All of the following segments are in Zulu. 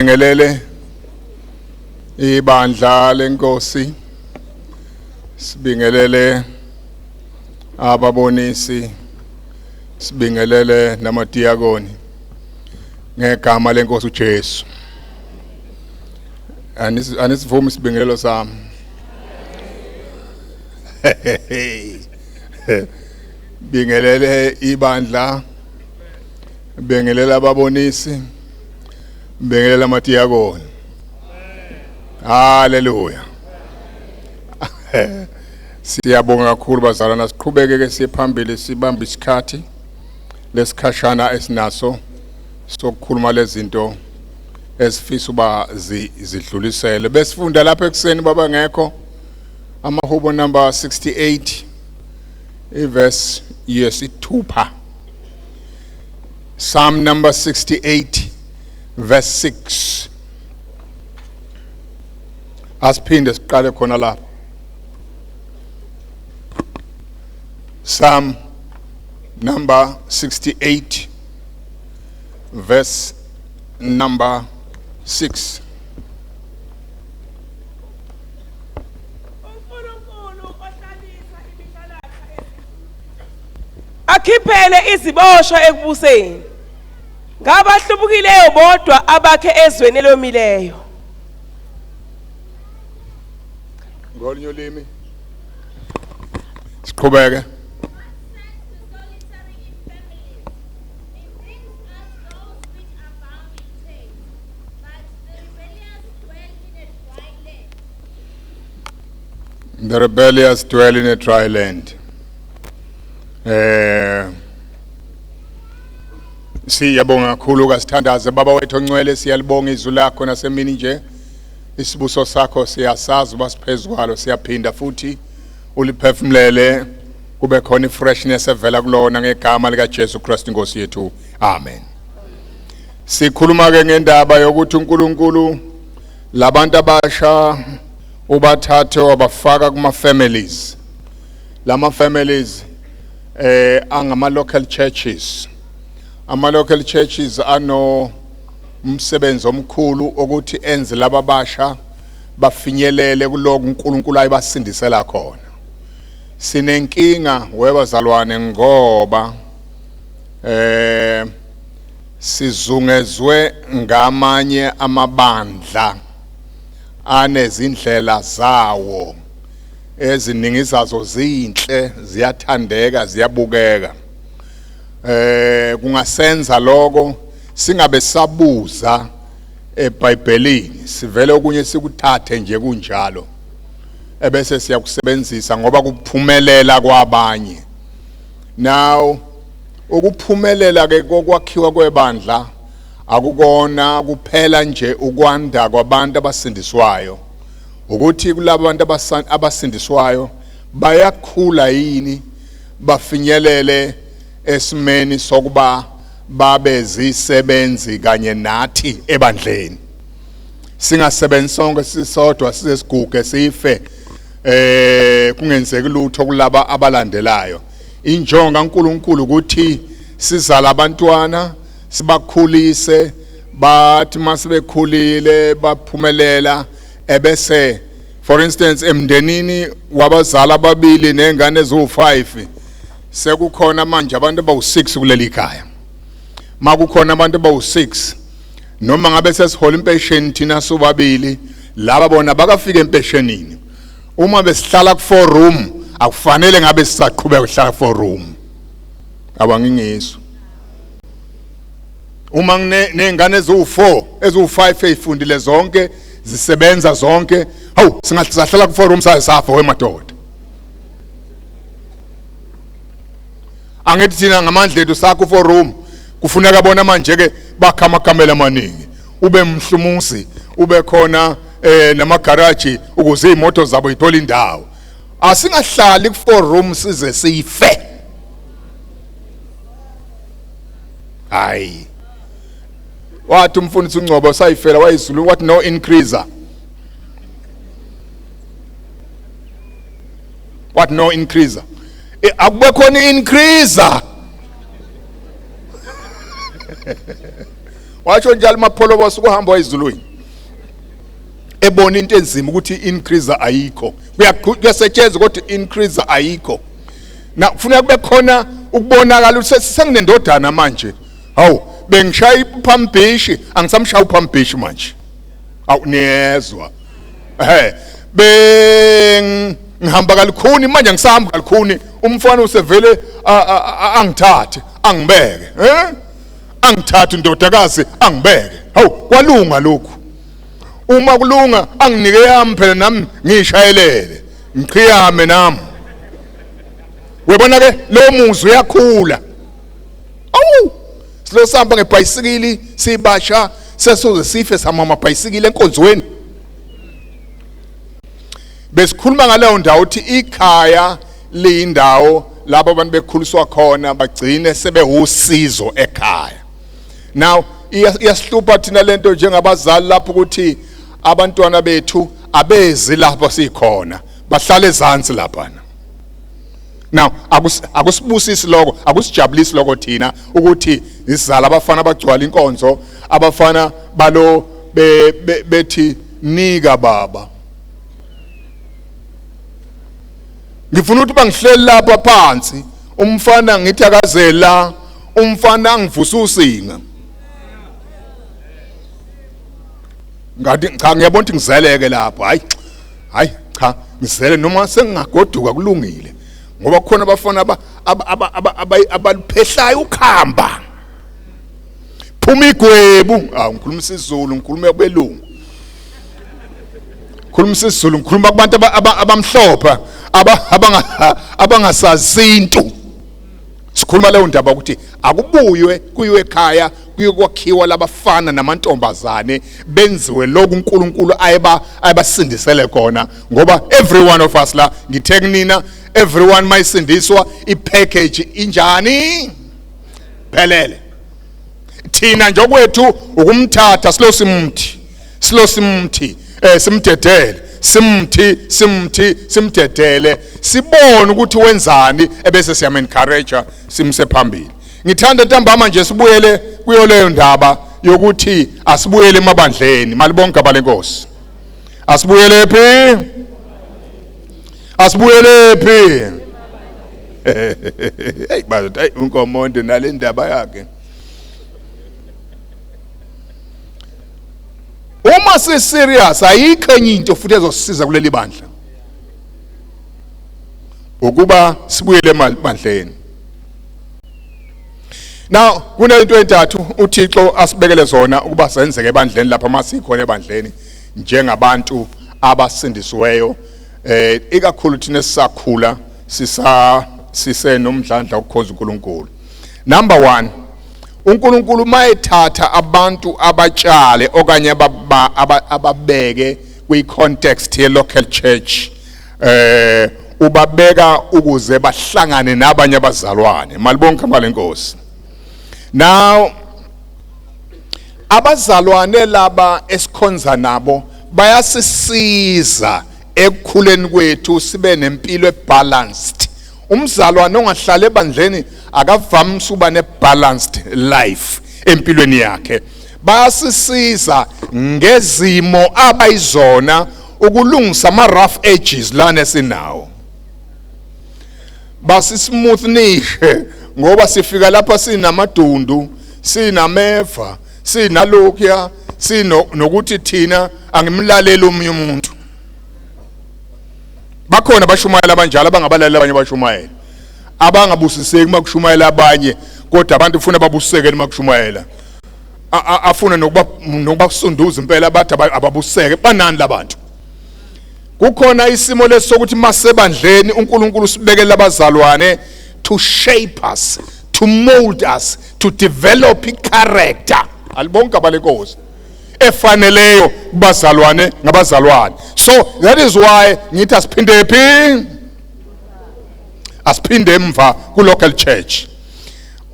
Sibingelele ibandla lenkosi, sibingelele ababonisi, sibingelele namadiyakoni ngegama lenkosi uJesu. Anisivumi isibingelelo sami. Bingelele ibandla, bingelele ababonisi, bingelela amadiyakoni. Haleluya. Siyabonga kakhulu bazalwana, siqhubeke ke siye phambili, sibambe isikhathi lesikhashana esinaso sokukhuluma lezinto esifisa uba zidlulisele. Besifunda lapha ekuseni baba ngekho amahubo number 68 iverse yesithupha. Psalm number 68 verse 6. Asiphinde siqale khona lapho. Psalm number 68 verse number 6. UNkulunkulu ohlalisa imihlalahla akhiphele iziboshwa ekubuseni ngabahlubukileyo bodwa abakhe ezweni elomileyo. Ngolunye ulimi siqhubeke. The rebellious dwell in a dry land. Siyabonga kakhulu, kasithandaze. Baba wethu ongcwele, siyalibonga izwi lakho nasemini nje. Isibuso sakho siyasazi uba siphezu kwalo, siyaphinda futhi uliphefumulele kube khona ifreshness evela kulona ngegama lika Jesu Kristu inkosi yethu. Amen. Sikhuluma ke ngendaba yokuthi uNkulunkulu labantu abasha ubathathe wabafaka kuma families. Lama families angama local churches. Ama local churches ano umsebenzi omkhulu ukuthi enze laba basha bafinyelele kuloko uNkulunkulu ayibasindisela khona. Sinenkinga webazalwane ngoba sizungezwe ngamanye amabandla anezindlela zawo eziningi zazo zinhle, ziyathandeka, ziyabukeka. Kungasenza lokho singabe sabuza eBhayibhelini, sivele okunye sikuthathe nje kunjalo ebese siyakusebenzisa ngoba kuphumelela kwabanye. Now ukuphumelela ke kokwakhiwa kwebandla akukona kuphela nje ukwanda kwabantu abasindiswayo, ukuthi kulabo bantu abasindiswayo bayakhula yini bafinyelele esimeni sokuba babe zisebenzi kanye nathi ebandleni. Singasebenzi sonke sisodwa size siguge sife, kungenzeki lutho kulaba abalandelayo. Injongo kaNkuluNkulu ukuthi sizale abantwana sibakhulise, bathi masibekhulile baphumelela, ebese for instance emndenini wabazali ababili nengane eziwu5 sekukhona manje abantu abawu6 kuleli khaya. Makukhona abantu abawu6, noma ngabe sesihola impesheni thina sobabili, laba bona bakafika empeshenini. Uma besihlala ku4 room akufanele ngabe sisaqhubeka ukuhlala ku4 room. Abangingizwa. Uma ngine nezingane eziwu4 eziwu5 ezifundile zonke zisebenza zonke, hawu singahlala ku4 room saze safa wemadoda. Angithi thina ngamandla ethu sakho 4 room, kufuneka bona manje ke bakha amakamela amaningi, ube mhlumuzi, ube khona namagaraji ukuze imoto zabo ithole indawo. Asingahlali ku4 room size sife. Hayi, wathi umfundisi uNgcobo sayifela wayizulu, wathi no increaser, what no increaser, akube khona increaser. Washo njalo uMapholoba sukuhamba wayezulwini. Ebona into enzima ukuthi increase ayikho. Kuyasetshenzwa kodwa increase ayikho. Na kufuneka kube khona ukubonakala ukuthi senginendodana manje. Hawu bengishaya iphambishi angisamshaya uphambishi manje. Awu niyezwa. Ehhe beng ngihamba kalukhuni manje angisahamba kalukhuni umfana usevele angithathe angibeke eh angithathe indodakazi angibeke hawu kwalunga lokhu uma kulunga anginike yami phela nami ngishayelele ngiqhiyame nami webona ke lo muzi uyakhula awu silo sihamba ngebhayisikili sibasha sesoze sife sama amabhayisikili enkonzweni besikhuluma ngaleyo ndawo ukuthi ikhaya liyindawo lapho abantu bekhuliswa khona bagcine sebewusizo ekhaya now iyasihlupha thina lento njengabazali lapho ukuthi abantwana bethu abezi lapho sikhona bahlale ezansi laphana now akusibusisi lokho akusijabulisi lokho thina ukuthi isizala abafana abagcwala inkonzo abafana balo bethi nika baba ngifuna ukuthi bangihleli lapha phansi umfana ngithi akazela umfana angivusa usinga ngathi cha ngiyabona ukuthi ngizeleke lapho hayi hayi cha ngizele noma sengingagoduka kulungile ngoba kukhona abafana abaluphehlayo ukhamba phuma igwebu awu ngikhuluma isiZulu ngikhuluma kubelungu khuluma isiZulu ngikhuluma kubantu abamhlophe abangasazi into sikhuluma leyo ndaba ukuthi akubuywe kuyiwe ekhaya kuyokwakhiwa labafana namantombazane benziwe lokhu uNkulunkulu ayeba ayebasindisele khona ngoba every one of us la ngithe kunina everyone mayisindiswa ipackage injani phelele thina nje okwethu ukumthatha silo simthi silo simthi eh simdedele simthi simthi simdedele sibone ukuthi wenzani ebese siyam encourage simse phambili ngithanda ntambama nje sibuyele kuyo leyo ndaba yokuthi asibuyele emabandleni malibonke abalenkosi asibuyele phi asibuyele phi hey bazothi hey unkomonde nale ndaba yakhe uma si serious ayikho enye into futhi ezosisiza kuleli bandla ukuba sibuyele emabandleni now kunento entathu uThixo asibekele zona ukuba senzeke ebandleni lapha masikhona ebandleni njengabantu abasindisiweyo eh ikakhulu thina esisakhula sisa sisenomdlandla ukukhonza uNkulunkulu number 1 uNkulunkulu mayethatha abantu abatshale okanye ababeke kwi context ye local church eh ubabeka ukuze bahlangane nabanye abazalwane malibonke amalenkosi now abazalwane laba esikhonza nabo bayasisiza ekukhuleni kwethu sibe nempilo ebalanced umzalwane ongahlala ebandleni akavamisi uba ne-balanced life empilweni yakhe bayasisiza ngezimo abayizona ukulungisa ama-rough edges lana esinawo basismoothnishe ngoba sifika lapha sinamadundu sinameva sinalokhuya sino nokuthi thina angimlaleli omunye umuntu bakhona abashumayela abanjalo abangabalaleli abanye abashumayela abangabusiseki uma kushumayela abanye kodwa abantu ufuna babuseke uma kushumayela afuna nokuba nokubasunduza impela bathi ababuseke banani labantu kukhona isimo lesi sokuthi masebandleni uNkulunkulu usibekela abazalwane to shape us to mold us to develop character alibonke abalenkosi efaneleyo kubazalwane ngabazalwane so that is why ngithi asiphinde phi asiphinde emva ku local church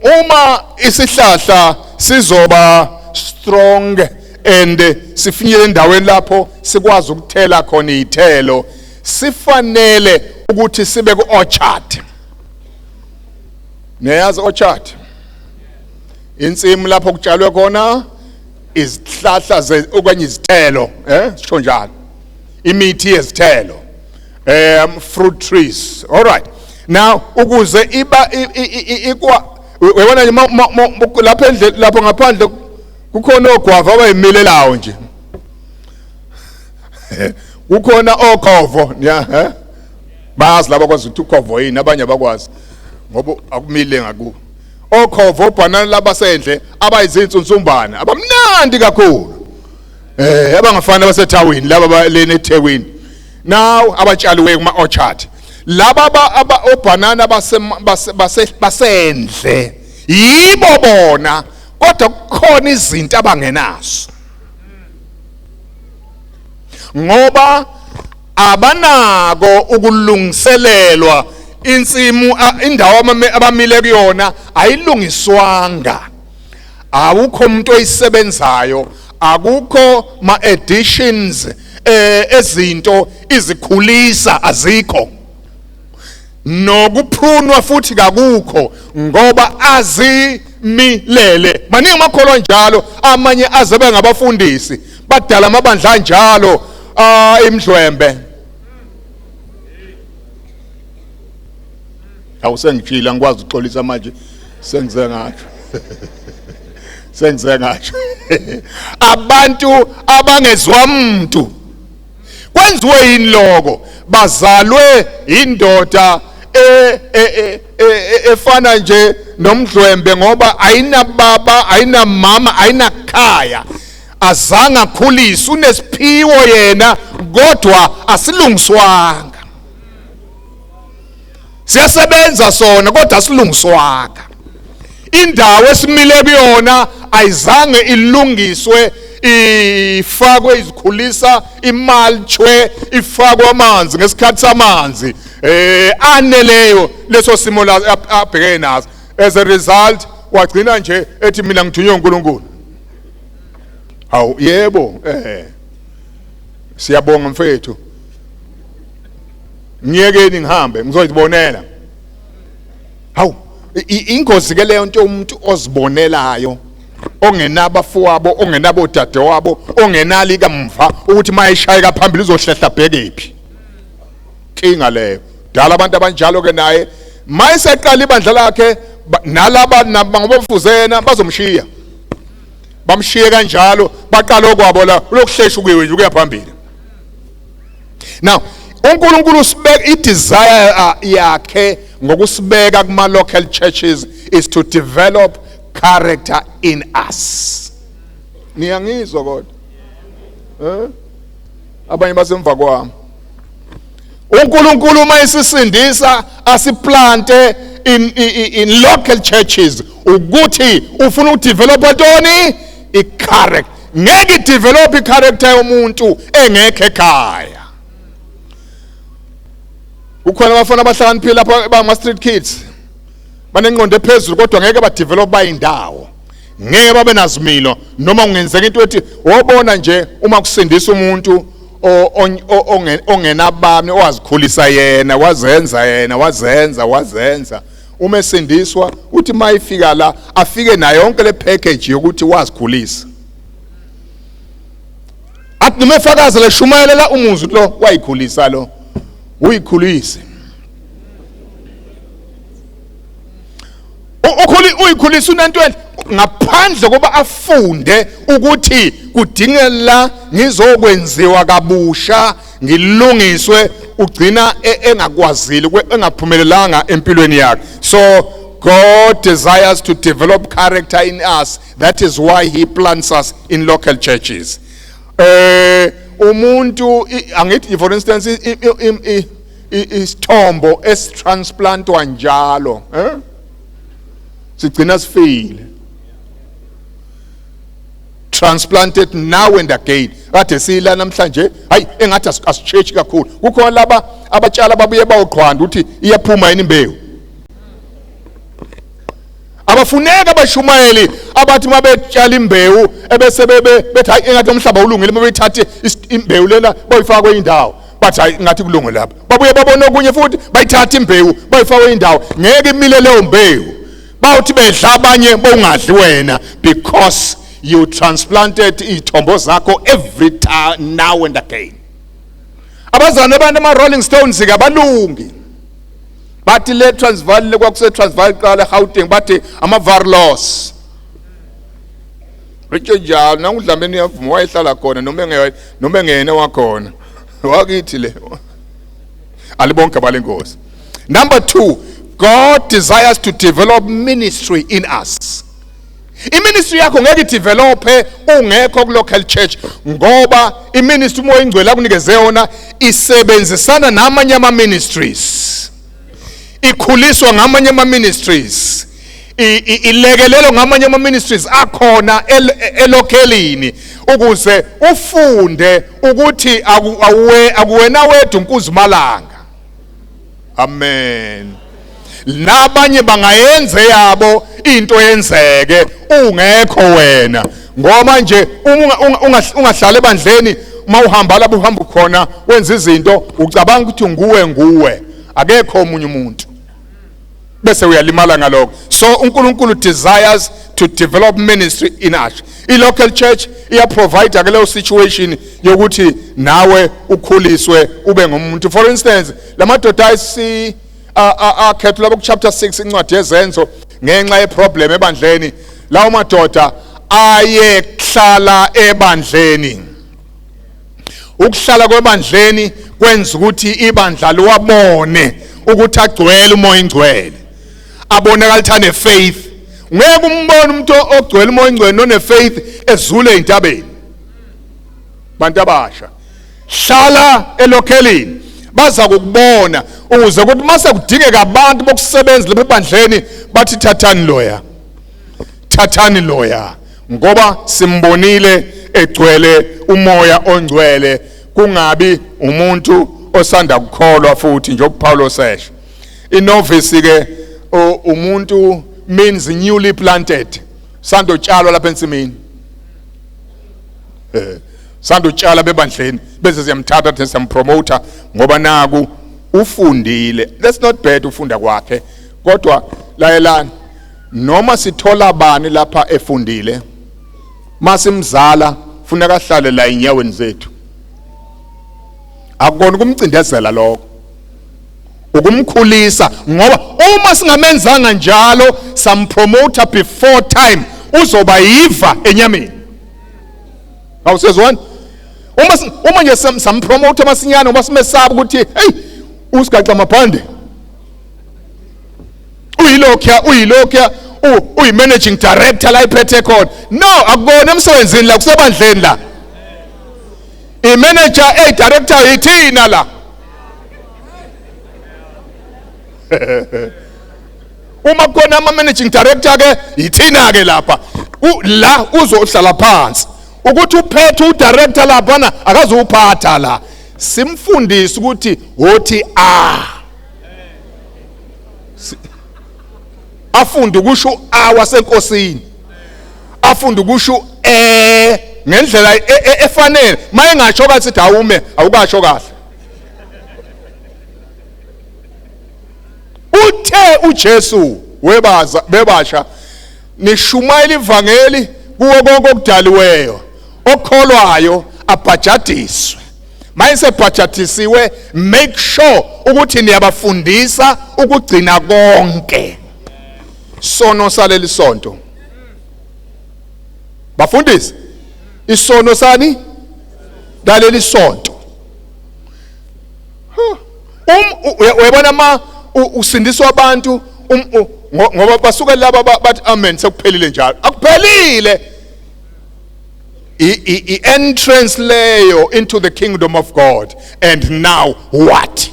uma isihlahla sizoba strong and sifinyele endaweni lapho sikwazi ukuthela khona izithelo sifanele ukuthi sibe ku orchard niyayazi orchard insimu lapho kutshalwe khona Izihlahla okanye izithelo, sisho njalo, imithi yezithelo, fruit trees. All right, now ukuze iba ikwa, uyabona nje, lapha endle, lapho ngaphandle kukhona ogwava abayimilelayo nje, kukhona okhovo ya, bayazi laba kwazi ukuthi ukhovo yini, abanye abakwazi ngoba akumile ngakubo. Okhovo, obhanana labasendle abayizinsunsumbana abamnandi kakhulu, abangafani abasethawini laba lena eThekwini now, abatshaliwe kuma orchard laba, aba obhanana base base basendle yibo bona, kodwa kukhona izinto abangenazo ngoba abanako ukulungiselelwa insimu. Indawo abamile kuyona ayilungiswanga, awukho umuntu oyisebenzayo, akukho ma additions ezinto izikhulisa azikho, nokuprunwa futhi kakukho ngoba azimilele. Maningi amakholwa njalo, amanye azebe ngabafundisi, badala amabandla anjalo, imdlwembe. Awusengitshila, ngikwazi ukuxolisa manje, sengize ngasho, sengize ngasho. Abantu abangezwa muntu, kwenziwe yini lokho? Bazalwe indoda efana nje nomdlwembe ngoba ayinababa, ayinamama, ayinakhaya, azange akhuliswe. Unesiphiwo yena kodwa asilungiswanga. Siyasebenza sona kodwa asilungiswanga. Indawo esimile kuyona ayizange ilungiswe, ifakwe izikhulisa, imulchwe, ifakwe amanzi ngesikhathi samanzi aneleyo. Leso simo la abhekene naso, as a result wagcina nje ethi, "Mina ngithunywe uNkulunkulu." Hawu, yebo, siyabonga mfethu, ngiyekeni ngihambe ngizoyibonela. Hawu, ingozi ke leyo nto, umuntu ozibonelayo, ongenabafowabo, ongenabo dadewabo, ongenali kamva ukuthi mayeshayeka phambili uzohlehla bhekephi. Inkinga leyo dala abantu abanjalo ke. Naye mayeseqala ibandla lakhe, nalaba ngoba bafuze yena, bazomshiya, bamshiye kanjalo, baqala okwabo la, ulokuhlesha ukuyiwe nje ukuya phambili. Now uNkulunkulu usibeka, i-desire yakhe ngokusibeka kuma local churches is to develop character in us. Niyangizwa kodwa? Abanye basemva kwami. uNkulunkulu uma esisindisa asiplante in local churches ukuthi ufuna ukudevelop ntoni? I-character. Ngeke idevelop i-character yomuntu engekho ekhaya. Kukhona abafana abahlakaniphile lapha, bama street kids, banengqondo ephezulu, kodwa ngeke badevelop bayindawo, ngeke babe nazimilo. Noma kungenzeka into ethi wobona nje uma kusindisa umuntu ongenabami, owazikhulisa yena, wazenza yena, wazenza, wazenza, uma esindiswa uthi mayifika la afike nayo yonke le package yokuthi wazikhulisa, athi noma efakaza leshumayelela umuzi lo, wayikhulisa lo, uyikhulise, ukhuli uyikhulisa, unento enhle, ngaphandle koba afunde ukuthi kudingela ngizokwenziwa kabusha, ngilungiswe. Ugcina engakwazile, engaphumelelanga empilweni yakhe. So God desires to develop character in us. That is why he plants us in local churches. Umuntu angithi, for instance, isithombo esitransplantiwa njalo sigcina sifile. Transplanted now and again. Kade sila namhlanje, hayi, engathi asichange kakhulu. Kukhona laba abatshala babuye bawuqhwanda ukuthi iyaphuma yini imbewu. Abafuneka abashumayeli abathi mabetshala imbewu ebese bebe bethi, "Hayi, engathi umhlaba ulungile." Mabeyithathe imbewu lena bayifaka kwenye indawo, bathi, "Hayi, ngathi kulungile lapha." Babuye babone okunye futhi, bayithathe imbewu bayifaka kwenye indawo. Ngeke imile leyo mbewu. Bawuthi bedla abanye, bowungadli wena, because You transplanted ithombo zakho every time, now and again. Abazalwane abantu ama Rolling Stones ke abalungi. Bathi le Transvaal, le kwakuse Transvaal qala eGauteng, bathi ama Varlos. Betsho njalo nangudlameni uyavuma, wayehlala khona noma engeyona, noma engene wakhona. Wakithi le. Alibonke abalenkosi. Number 2, God desires to develop ministry in us. Iministry yakho ngeke idevelope ungekho ku local church, ngoba iministry uMoya Ingcwele akunikeze yona isebenzisana namanye ama ministries, ikhuliswa ngamanye ama ministries, ilekelelwa ngamanye ama ministries akhona elokhelini, ukuze ufunde ukuthi akuwena wedwa unkuzimalanga. Amen. Nabanye bangayenze yabo into yenzeke ungekho wena, ngoba nje uma ungahlala ebandleni, uma uhamba lapho uhamba khona wenza izinto ucabanga ukuthi nguwe nguwe, akekho omunye umuntu, bese uyalimala ngalokho. So uNkulunkulu desires to develop ministry in us. I-local church iya-provide ke leyo situation yokuthi nawe ukhuliswe ube ngumuntu. For instance, lamadoda ayisi akhethwa lapho ku chapter 6 incwadi yeZenzo ngenxa yeproblem ebandleni, lawo madoda ayehlala ebandleni. Ukuhlala kwebandleni kwenza ukuthi ibandla liwabone ukuthi agcwele uMoya Ingcwele, abonakala ukuthi ane faith. Ngeke umbone umuntu ogcwele uMoya Ingcwele none faith ezule entabeni. Bantu abasha, hlala elokhelini, baza kukubona, ukuze ukuthi mase kudingeka abantu bokusebenza lapha ebandleni bathi thathani loya, thathani loya, ngoba simbonile egcwele uMoya Ongcwele, kungabi umuntu osanda kukholwa. Futhi njengoba Paulo sesho, inovice ke umuntu means newly planted, sandotshalwa lapha ensimini, sandotshala bebandleni, bese siyamthatha thina siyampromota ngoba naku ufundile. That's not bad ufunda kwakhe, kodwa layelani, noma sithola bani lapha efundile, masimzala funeka ahlale la inyaweni zethu. Akukona ukumcindezela lokho, ukumkhulisa, ngoba uma singamenzanga njalo sampromota before time, uzoba yiva enyameni. Awusezwani? Uma nje sampromota masinyane ngoba simesaba ukuthi hey, usigaxa amabhande, uyilokhu uyilokhu, uyi managing director la iphethe khona. No, akubona emsebenzini la, kusebandleni la. I-manager, ey director yithina la. Uma kukhona ama managing director ke yithina ke lapha. La uzohlala phansi ukuthi uphethe udirector lapha na akazuphatha la, simfundise ukuthi wothi a afunde ukusho a wasenkosini, afunde ukusho ngendlela efanele. Mayengasho kathi sithi awume, awukasho kahle. Uthe uJesu, webaza bebasha, nishumayela ivangeli kuwo konke okudaliweyo, okholwayo abhajadiswe. Mayesebhajadisiwe, make sure ukuthi niyabafundisa ukugcina konke. Sono saleli sonto, bafundisi, isono sani daleli sonto. Uyabona ma usindiswa abantu, ngoba basuka laba bathi amen sekuphelile njalo. Akuphelile. I-entrance leyo into the kingdom of God. And now what?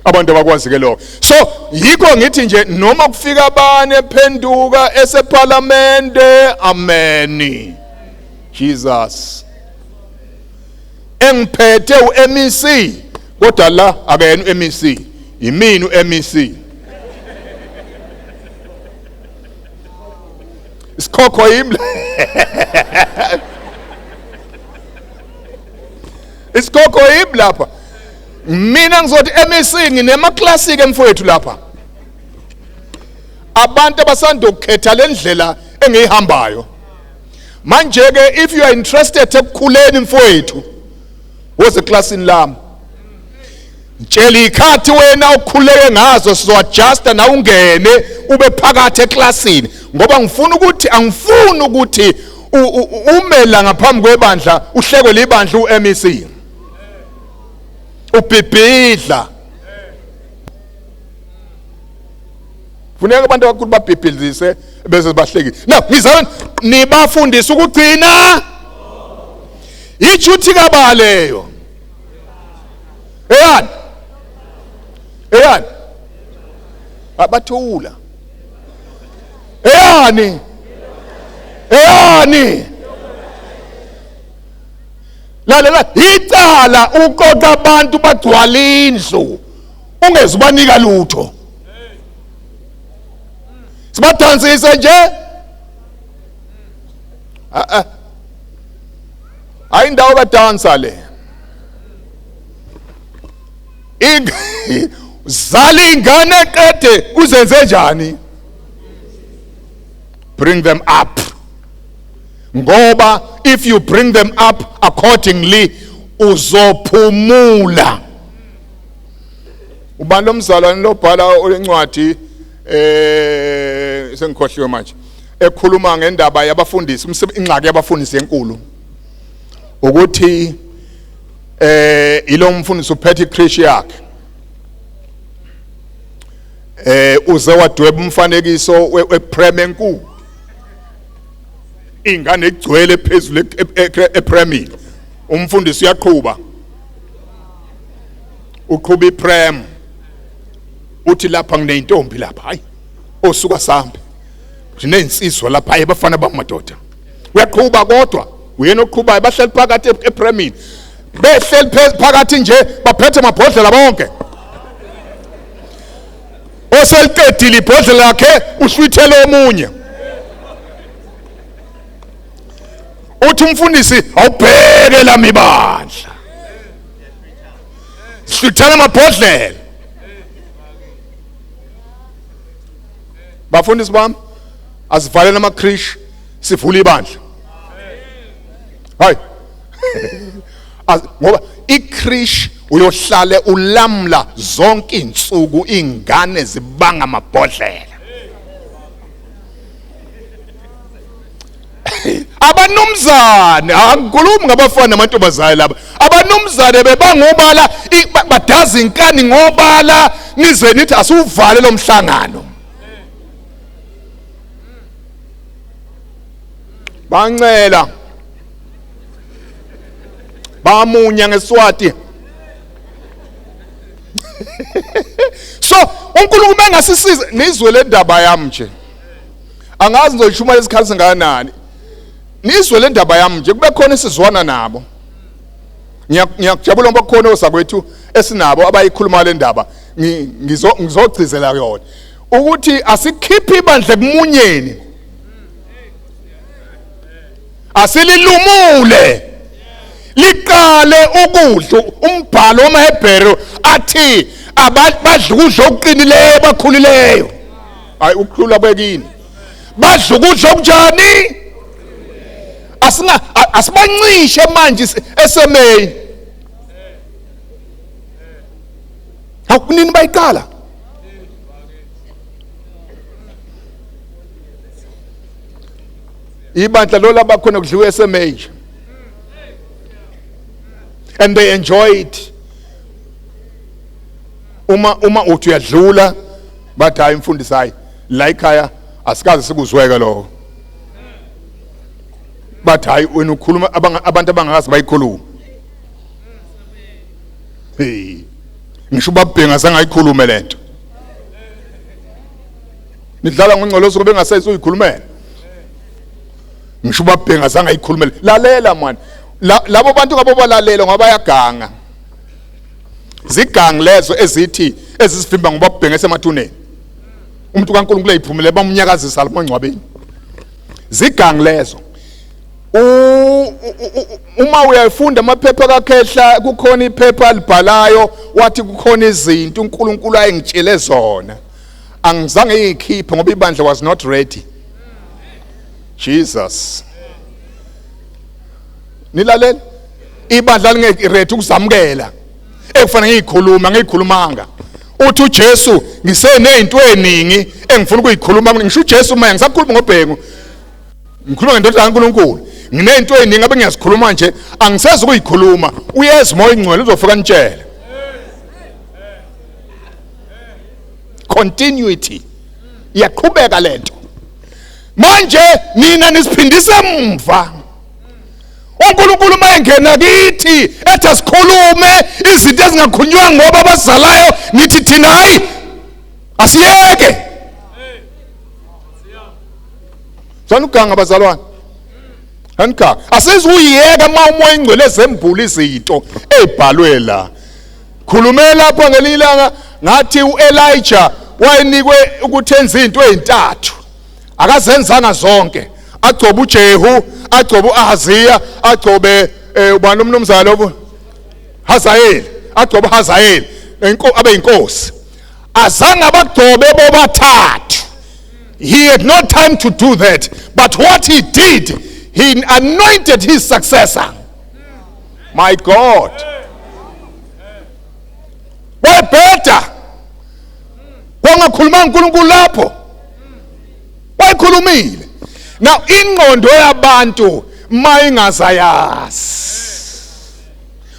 Abantu abakwazi ke lokho. So yikho ngithi nje noma kufika abane phenduka eseparlamente, amen, Jesus engiphethe uMEC, kodwa la akayena uMEC, yimina uMEC. Isikhokho yimi, isikhokho yimi lapha. Mina ngizothi MEC, nginema classic emfowethu lapha, abantu abasanda ukukhetha lendlela. Engiyihambayo manje ke, if you are interested ekukhuleni mfowethu, woze eklasini lami. Tshela ikhathi wena okhuleke ngazo, sizoadjusta na ungene ube phakathi eklasini, ngoba ngifuna ukuthi, angifuni ukuthi ume la ngaphambi kwebandla uhlekwe libandla uMEC ubhibhidla. Funeka abantu abakhulu babhibhidlise bese bahlekile. Now ngizama nibafundise ukugcina ijuthi kabaleyo. Eyani, eyani abathula, eyani, eyani. Lalela, icala uqoqa abantu bagcwala indlu ungezubanika lutho, sibadansise nje. Ah ah, hayi, indawo kadansa le. Zala ingane qede uzenze njani? Bring them up, ngoba if you bring them up accordingly uzophumula. Ubani lomzalwane lobhala lencwadi, sengikhohliwe manje, ekhuluma ngendaba yabafundisi, ingxaki yabafundisi enkulu ukuthi ilo mfundisi uphethe icreche yakhe, uze wadweba umfanekiso weprem enkulu, ingane igcwele phezulu epremini. Umfundisi uyaqhuba, uqhuba iprem, uthi lapha ngineyintombi lapha, hayi, osuka sambe nginezinsizwa lapha, hayi, abafana bamadoda. Uyaqhuba kodwa uyena oqhubayo, bahleli phakathi epremini, behleli phakathi nje, baphethe amabhodlela bonke. Oseliqedile ibhodlela lakhe uhlwithele omunye. Uthi umfundisi, awubheke lami ibandla, sihlwithela amabhodlela. Bafundisi bami, asivalele ama-creche, sivule ibandla. Hayi, ngoba icreche uyohlale ulamla zonke insuku, ingane zibanga amabhodlela. Abanumzane, angikhulumi ngabafana namantombazane laba, abanumzane bebangobala badaza inkani ngobala, nize nithi asiwuvale lo mhlangano. Bancela, bamunya ngeswati. So uNkulunkulu mengasisiza, nizwe le ndaba yami nje, angazi ngizoyishumayela isikhathi singakanani. Nizwe le ndaba yami nje, kube khona isizwana nabo. Ngiyakujabula ngoba kukhona ozakwethu esinabo abayikhuluma le ndaba. Ngizogcizela yona ukuthi asikhiphe ibandla ekumunyeni, asililumule liqale ukudla. Umbhalo wamaHebheru athi badla ukudla okuqinileyo bakhulileyo. Hayi, ukukhula kwekini, badla ukudla okunjani? Asinga asibancishe manje SMA. Akunini bayiqala? Ibandla lo labakhona kudliwe SMA nje, and they enjoy it. Uma uthi uyadlula bathi, hayi mfundisi, hayi, la ekhaya asikaze sikuzweke lokho. Bathi, hayi, wena ukhuluma abantu abangakazi bayikhuluma. Hey, ngisho ubabhenga sangayikhulume lento. Nidlala ngongcolosi kube engasenzi uyikhulumela. Ngisho ubabhenga sangayikhulumela. Lalela man, labo bantu ngabo balalela ngoba bayaganga. Zigangi lezo ezithi ezisivimba ngoba kubhenga esemathuneni. Umuntu kaNkulunkulu eyiphumile bamnyakazisa lapho engcwabeni. Zigangi lezo. Uma uyayifunda amaphepha kaKhehla, kukhona iphepha alibhalayo, wathi kukhona izinto uNkulunkulu ayengitshele zona, angizange ngiyikhiphe ngoba ibandla was not ready. Jesus. Nilalela ibandla lingeke ready ukuzamukela ekufanele ngiyikhuluma ngiyikhulumanga. Uthi uJesu ngisenezinto eziningi engifuna ukuyikhuluma, ngisho uJesu manje ngisakhuluma ngobhengu, ngikhuluma ngendodana kaNkulunkulu, nginento eziningi abe ngiyazikhuluma nje angisezi ukuyikhuluma. Uyeza uMoya oNgcwele uzofika nitshele. Continuity iyaqhubeka lento. Manje nina nisiphindisa emva. uNkulunkulu uma engena kithi ethi asikhulume izinto ezingakhulunywa ngoba abazalayo, nithi thina hayi asiyeke. Zwana uganga bazalwane, aniganga asizuyiyeka uma uMoya oNgcwele ezembula izinto ezibhalwe la. Khulume lapho ngelinye ilanga ngathi uElijah wayenikwe ukuthi enze izinto ezintathu, akazenzanga zonke. Agcobe uJehu, agcobe uAhaziya, agcobe ubani umnumzana lobo Hazael, agcobe uHazael abe inkosi. Azange abagcobe bobathathu. He had no time to do that, but what he did, he anointed his successor. My God, wayebheda wangakhuluma uNkulunkulu lapho wayekhulumile. Now ingqondo yabantu mayingazayazi,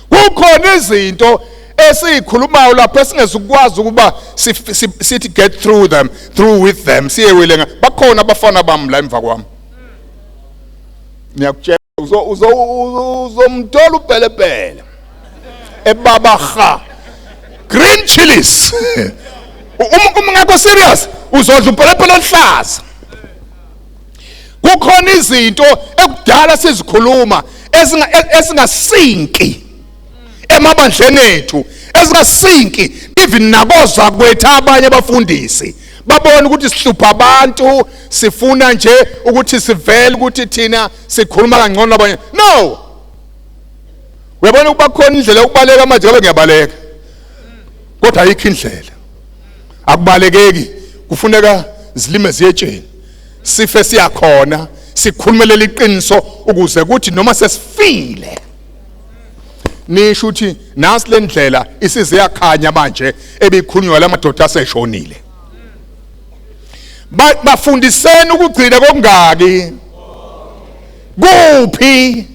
kukhona izinto esiyikhulumayo lapho esingezukwazi ukuba sithi get through them, through with them, siyewele. Bakhona abafana bami la emva kwami, ngiyakutshela, uzomthola upelepele ebaba ha green chilies. Uma ungekho serious uzodla upelepele oluhlaza. Kukhona izinto ekudala sizikhuluma ezingasinki emabandleni ethu, ezingasinki even nakoza kwethu. Abanye abafundisi babona ukuthi sihlupha abantu, sifuna nje ukuthi sivele ukuthi thina sikhuluma kangcono abanye. No, uyabona ukuba khona indlela yokubaleka manje, ngabe ngiyabaleka, kodwa ayikho indlela, akubalekeki, kufuneka zilime ziyetsheni, sife siyakhona, sikhulumelele iqiniso ukuze kuthi noma sesifile nisho ukuthi nasi le ndlela isize yakhanya manje ebikhulunywa lamadoda aseshonile. Bafundiseni ukugcina kokungaki kuphi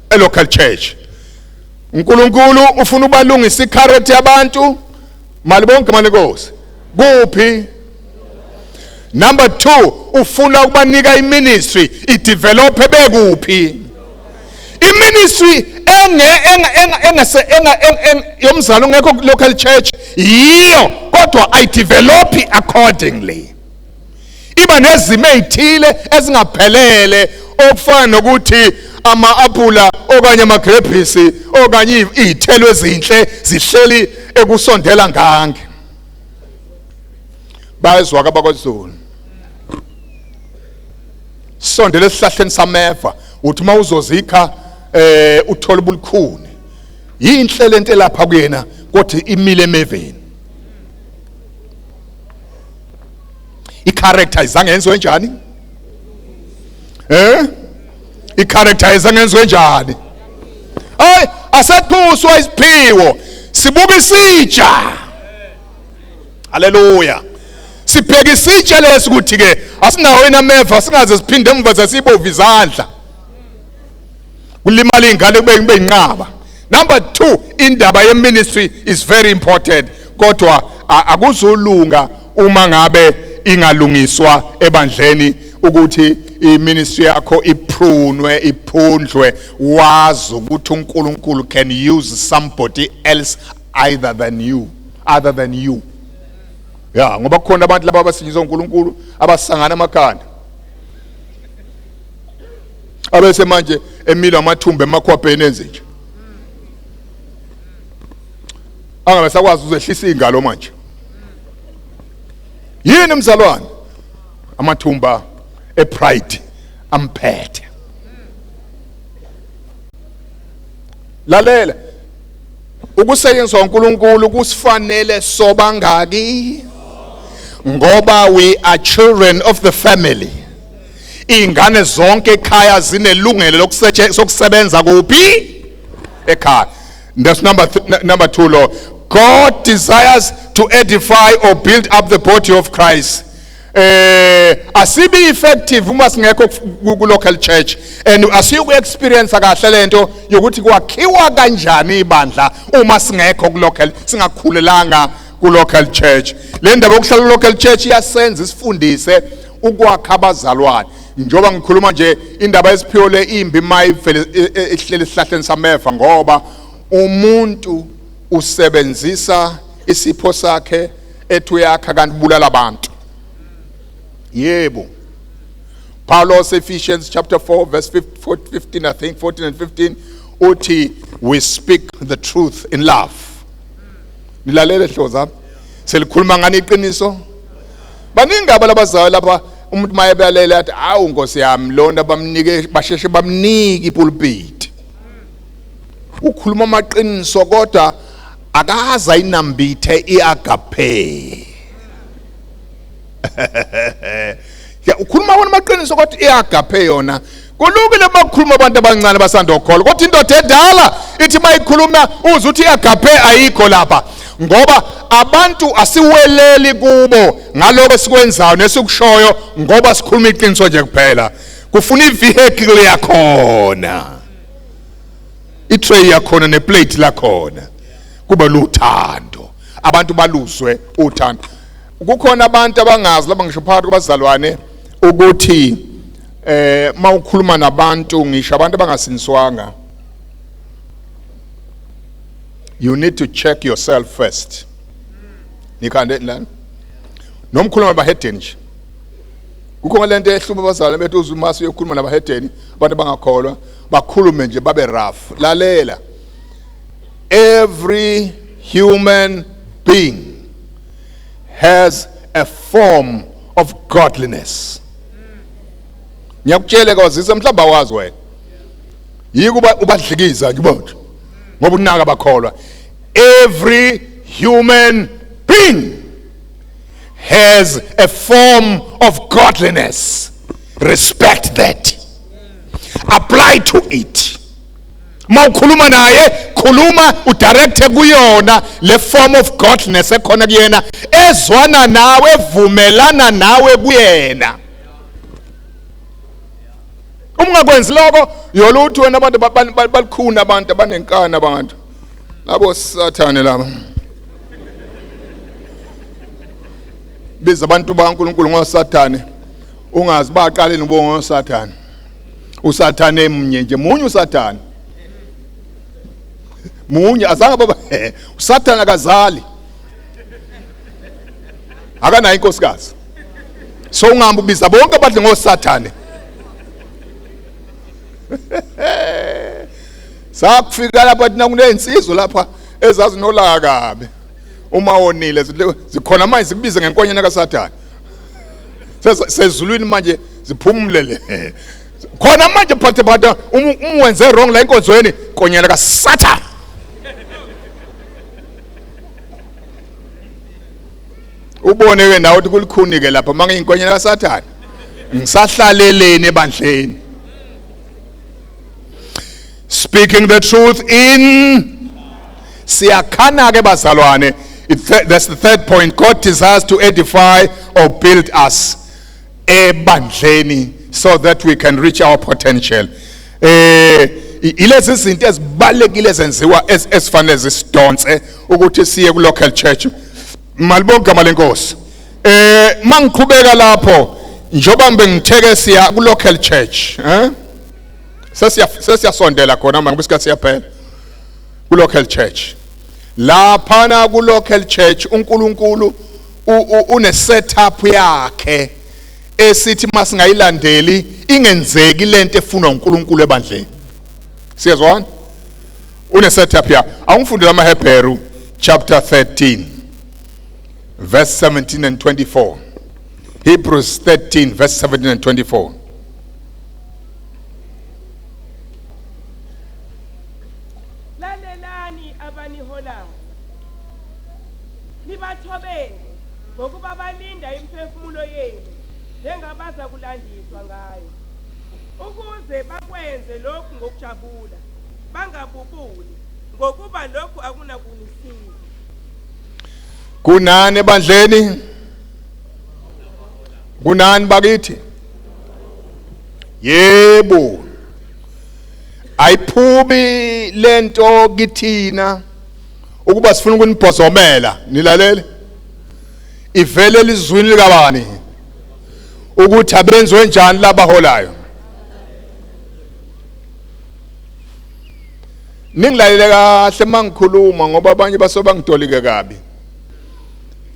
e-local church. uNkulunkulu ufuna ubalungisa icharacter yabantu mali bonke malenkosi kuphi. Number 2, ufuna ukubanika iministry idevelop bekuphi iministry enge enga engase enga yomzalo ngekho local church yiyo, kodwa ayidevelop accordingly, iba nezimo ezithile ezingaphelele, okufana nokuthi ama-apula okanye amagrebhisi okanye iy'thelo ezinhle zihleli ekusondela ngange. Bayezwa abakwaZulu, sondela esihlahleni sameva, uthi uma uzozikha uthola ubulikhuni. Yinhle lento elapha kuyena, kodwa imile emeveni. Icharacter izange yenziwe njani? Icharacter izange yenziwe njani? Ay, asethuswa isiphiwo, sibuka isitsha. Haleluya. Sibheka isitsha lesi ukuthi ke asinawo inameva, singaze siphinde emva sesibova izandla, kulimala ingane kube inqaba. Number 2, indaba ye ministry is very important, kodwa akuzulunga uma ngabe ingalungiswa ebandleni ukuthi iministry yakho iprunwe, iphundlwe, wazi ukuthi uNkulunkulu can use somebody else either than you, other than you. Ya, ngoba kukhona abantu laba abasinjizwa uNkulunkulu abasangana amakhanda, abese manje emila amathumba emakhwapheni, enze nje angabe sakwazi uzehlisa ingalo manje. Yini mzalwane? Amathumba epride amphethe. Lalela, ukusetshenziswa uNkulunkulu kusifanele sobangaki, ngoba we are children of the family. Ingane zonke ekhaya zinelungelo lokusebenza kuphi? Ekhaya. That's number 2 law. God desires to edify or build up the body of Christ. Asibi effective uma singekho ku local church, and asiyu experience kahle lento yokuthi kwakhiwa kanjani ibandla uma singekho ku local, singakhulelanga ku local church. Le ndaba yokuhlala ku local church iyasenza isifundise ukwakha abazalwane. Njengoba ngikhuluma nje, indaba esiphiwo le imbi mayivele ihleli esihlahleni sameva, ngoba umuntu usebenzisa isipho sakhe ethi uyakha kanti bulala abantu. Yebo, Paulos, Ephesians chapter 4 verse 15, I think 14 and 15, uthi we speak the truth in love. Nilalele hloza, selikhuluma ngani iqiniso? Baningi abalabazali lapha, umuntu mayebalela athi awu Nkosi yami, lona bamnike, basheshe bamnike ipulpit, ukhuluma amaqiniso kodwa akaza inambithe iagape. Ya, ukhuluma wona amaqiniso kodwa iagape yona. Kulungile bakhuluma abantu abancane basanda ukukholwa, kodwa indoda endala ithi mayikhuluma uze uthi iagape ayikho lapha, ngoba abantu asiweleli kubo ngaloko esikwenzayo nesikushoyo, ngoba sikhuluma iqiniso nje kuphela. Kufuna ivehicle yakhona, itray yakhona neplate lakhona, kube luthando, abantu baluzwe uthando. Kukhona abantu abangazi laba, ngisho phakathi kwabazalwane, ukuthi mawukhuluma nabantu, ngisho abantu abangasindiswanga, you need to check yourself first. Nikhande lana nomkhuluma nabahedeni nje, kukhona lento ehlupha abazalwane bethu, uzuma mase uyokhuluma nabahedeni, abantu abangakholwa, bakhulume nje babe rough. Lalela, every human being has a form of godliness. Ngiyakutshela kwazisa, mhlawumbe awazi wena, yikuba ubadlikiza nje bonke ngoba unaka bakholwa. Every human being has a form of godliness. Respect that, apply to it. Mawukhuluma naye, khuluma udirecte kuyona le form of godliness ekhona kuyena, ezwana nawe, evumelana nawe kuyena. Uma ungakwenzi lokho, yolutho wena. Abantu balikhuna, abantu abanenkani, abantu labo sathane laba biza abantu baNkulunkulu ngosathane, ungazi baqale nibo ngosathane. Usathane emnye nje, munye usathane, munye, azange baba usathane akazali, akanayo inkosikazi, so ungihamba ubiza bonke abadle ngosathane. Sakufika lapha thina, kunezinsizwa lapha ezazinolaka kabi, uma wonile zikhona manje zikubize ngenkonyana kaSathane. Sezulwini manje ziphumule le khona manje, phathe phathe uma wenze wrong la enkonzweni, nkonyana kaSathane. Ubone ke nawe ukuthi kulikhuni ke lapha, mangiyinkonyana kaSathane ngisahlaleleni ebandleni? Speaking the truth in, siyakhana ke bazalwane. That's the third point. God desires to edify or build us ebandleni so that we can reach our potential. Ilezi izinto ezibalekile ezenziwa esifanele zisidonse ukuthi siye ku local church. Malibonke igama lenkosi. Mangiqhubeka lapho, njoba bengitheke siya ku local church, sesiyasondela khona manje ngoba isikhathi siyaphela. Ku local church laphana, ku local church uNkulunkulu une setup yakhe esithi masingayilandeli ingenzeki lento efunwa uNkulunkulu ebandleni. Siyezwana? Une setup ya. Awungifundela amaHebheru chapter 13 verse 17 and 24. Hebrews 13 verse 17 and 24. Lalelani abaniholayo, nibathobele, ngokuba balinda imiphefumulo yenu. njengabaza kulandiswa ngayo, ukuze bakwenze lokhu ngokujabula, bangabubuli, ngokuba lokhu akunakunisiza. Kunani ebandleni? Kunani bakithi? Yebo, ayiphumi lento kithina ukuba sifuna ukunibhozomela. Nilalele, ivele elizwini likabani ukuthi abenziwe njani labaholayo. Ningilalele kahle mangikhuluma, ngoba abanye basuke bangitolike kabi,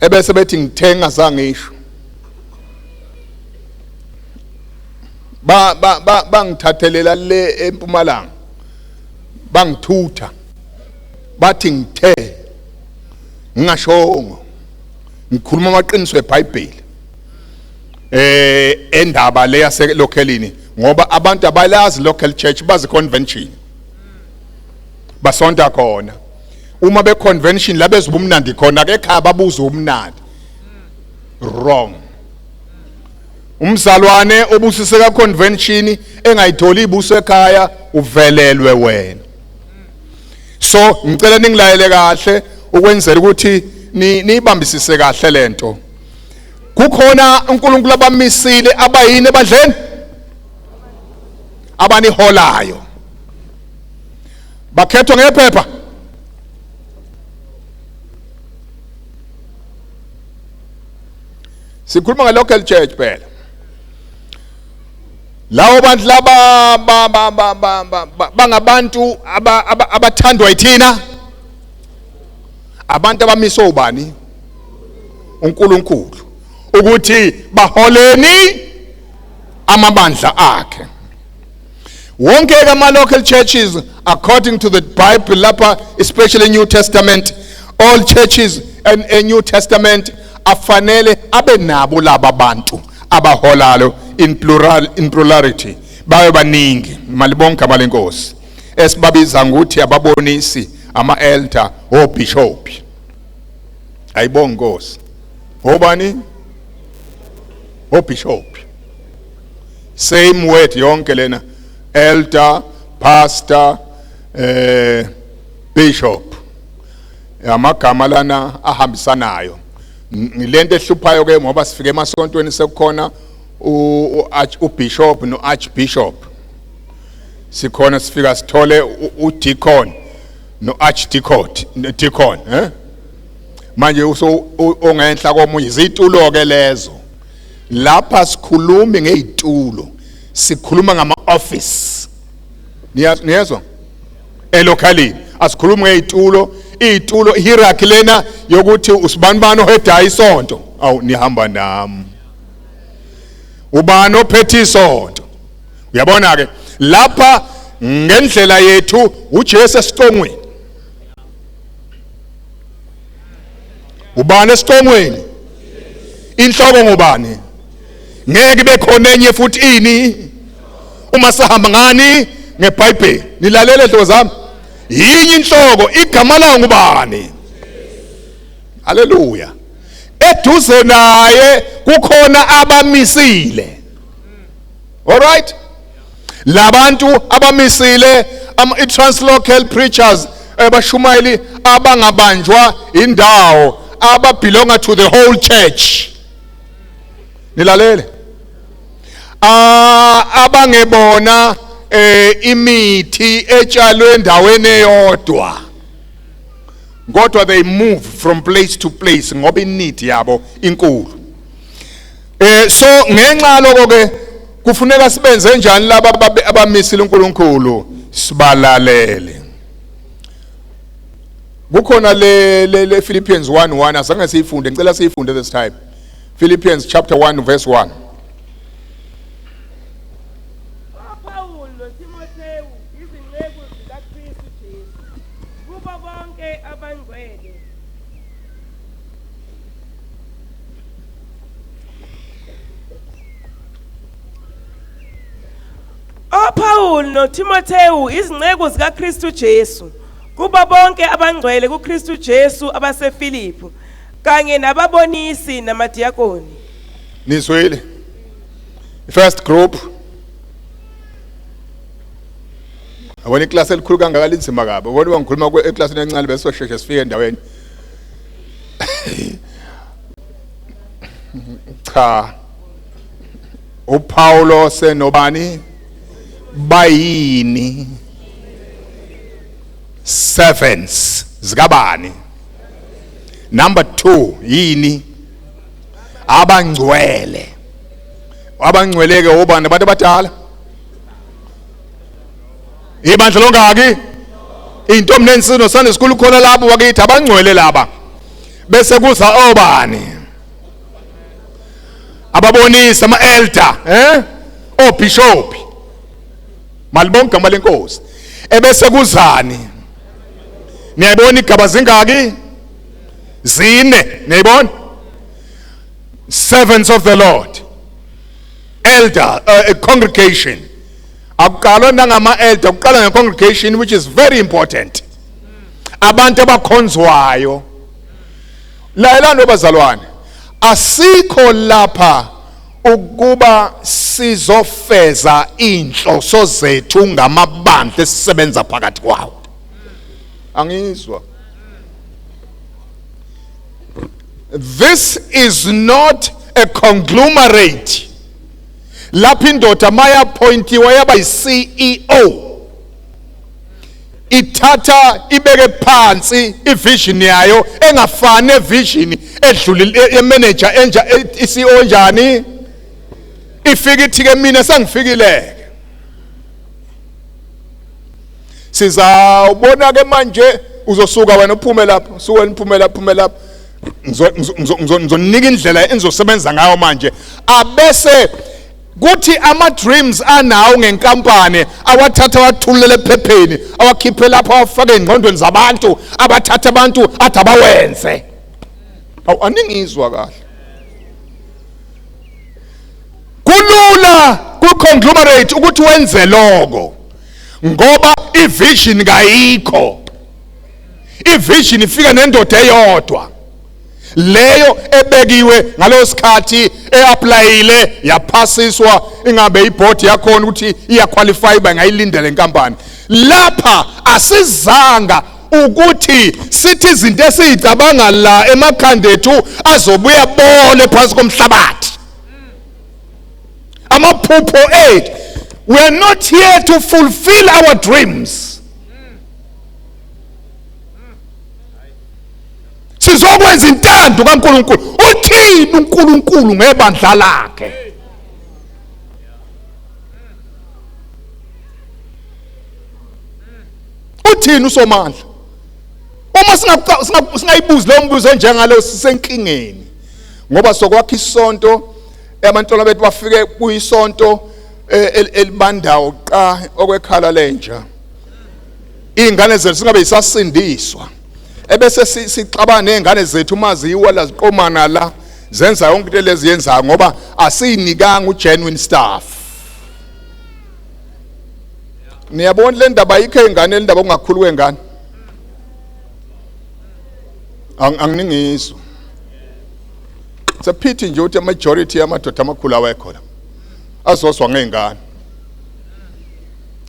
ebese bethi ngithenga zangisho ba ba bangithathelela le empumalanga, bangithutha, bathi ngithe ngingashongo. Ngikhuluma amaqiniso eBhayibheli endaba le yase localini, ngoba abantu abalazi local church, bazi convention, basonta khona. Uma be convention la bezwa umnandi khona, ke ekhaya babuza umnandi wrong. Umzalwane obusiseka convention engayitholi ibuso ekhaya, uvelelwe wena. So ngicela ningilayele kahle ukwenzela ukuthi niyibambisise kahle lento. Kukhona uNkulunkulu abamisile abayini ebandleni abaniholayo, bakhethwa ngephepha. Sikhuluma nge-local church phela. Lawo bantu laba bangabantu abathandwa yithina, abantu abamiswe ubani? uNkulunkulu, ukuthi baholeni amabandla akhe wonke. Ama local churches, according to the Bible lapha, especially New Testament, all churches and a New Testament afanele abe nabo laba bantu abaholayo in plural, in plurality, babe baningi. Malibonke amalenkosi, esibabiza ngokuthi ababonisi, ama elder, obishop. Ayibonge Nkosi. Obani? Obishop. Same word yonke lena, elder, pastor, bishop, amagama lana ahambisanayo. Ngilento ehluphayo ke, ngoba sifike emasontweni sekukhona ubishop no archbishop. Sikhona sifika sithole udeacon no archdeacon, deacon, manje uso ongenhla komunye. Izitulo ke lezo. Lapha sikhulumi ngezitulo, sikhuluma ngama office. Niyezwa? Elocalini asikhulumi ngezitulo. Izitulo, hierarchy lena yokuthi usibanibani oheada isonto. Awu, nihamba nami? Ubani ophethe isonto? Uyabona ke lapha, ngendlela yethu, uJesu esicongweni. Ubani esicongweni? Inhloko ngubani? Ngeke ibe khona enye futhi ini uma sahamba ngani? NgeBhayibheli. Nilalele, nhlobo zami, yinye inhloko, igama layo ngubani? Haleluya. Eduze naye kukhona abamisile. Alright, labantu abamisile, i-translocal preachers, abashumayeli abangabanjwa indawo, ababelonga to the whole church. Nilalele, abangebona imithi etshalwe endaweni eyodwa, kodwa they move from place to place ngoba ineed yabo inkulu. So ngenxa lokho ke kufuneka sibenze njani laba abamisile uNkulunkulu? Sibalalele. Kukhona le Philippians 1:1, azange siyifunde, ngicela siyifunde this time. Philippians chapter 1 verse 1. UPawulu noTimothewu, izinceku zikaKristu Jesu, kubo bonke abangcwele OPaul noTimothewu, izinceku zikaKristu Jesu, kubo bonke abangcwele kuKristu Jesu abaseFilipi, kanye nababonisi namadiyakoni. Nizwile? First group. Yabona iklasi elikhulu kangaka linzima kabi. Ubona ngikhuluma eklasini encane bese sosheshe sifike endaweni. Cha. uPaulo senobani bayini? Servants zikabani? Number 2 yini? Abangcwele. Abangcweleke obani? Abantu abadala. Ibandla longaki? Intombi nensino Sunday school khona lapho wakithi abangcwele laba. Bese kuza obani? Ababonisi, ama elder, obishop. Malibonke igama lenkosi. Ebese kuzani? Niyayibona igaba zingaki? Zine, niyayibona? Servants of the Lord. Elder, a congregation. Akuqalwa nangama elder, kuqala nge congregation, which is very important. Abantu abakhonzwayo. Layelani bazalwane. Asikho lapha ukuba sizofeza inhloso zethu ngamabandla esisebenza phakathi kwawo. Angizwa. This is not a conglomerate. Lapha indoda maya appointiwa yaba yi-CEO, ithatha ibeke phansi ivision yayo engafani nevision edlulile yemanager enja iCEO njani. Ifika ithi ke mina sengifikile, sizawubona ke manje, uzosuka wena uphume lapho, suka wena uphume lapho, uphume lapho, ngizonika indlela enizosebenza ngayo manje. Abese kuthi ama dreams anawo ngenkampani awathatha awathulele ephepheni, awakhiphe lapho, awafake engqondweni zabantu, abathatha abantu athi abawenze. Awu, aningizwa kahle. Kulula ku conglomerate ukuthi wenze lokho ngoba ivision kayikho. Ivision ifika nendoda eyodwa leyo ebekiwe ngaleso sikhathi, eapplyile, yaphasiswa, ingabe iboard yakhona ukuthi iyaqualify bangayilindela inkampani. Lapha asizanga ukuthi sithi izinto esizicabanga la emakhanda ethu azobuya bole phansi komhlabathi, amaphupho ethu. We are not here to fulfill our dreams. Sizokwenza intando kaNkuluNkulu. Uthini uNkulunkulu ngebandla lakhe? Uthini uSomandla? Uma singayibuzi lo mbuzo enjengalo, sisenkingeni, ngoba sokwakha isonto, abantwana bethu bafike kuyisonto elibandawo qa okwekhala lenja, izingane zethu singabe isasindiswa, ebese sixabana nezingane zethu uma ziyiwala, ziqomana la, zenza yonke into lezi yenzayo ngoba asiyinikanga ugenuine staff. Niyabona le ndaba ayikho ey'ngane, le ndaba okungakhulu kwengane. Anginingizwa. Sephithi nje ukuthi majority yamadoda amakhulu awekho la azozwa ngey'ngane,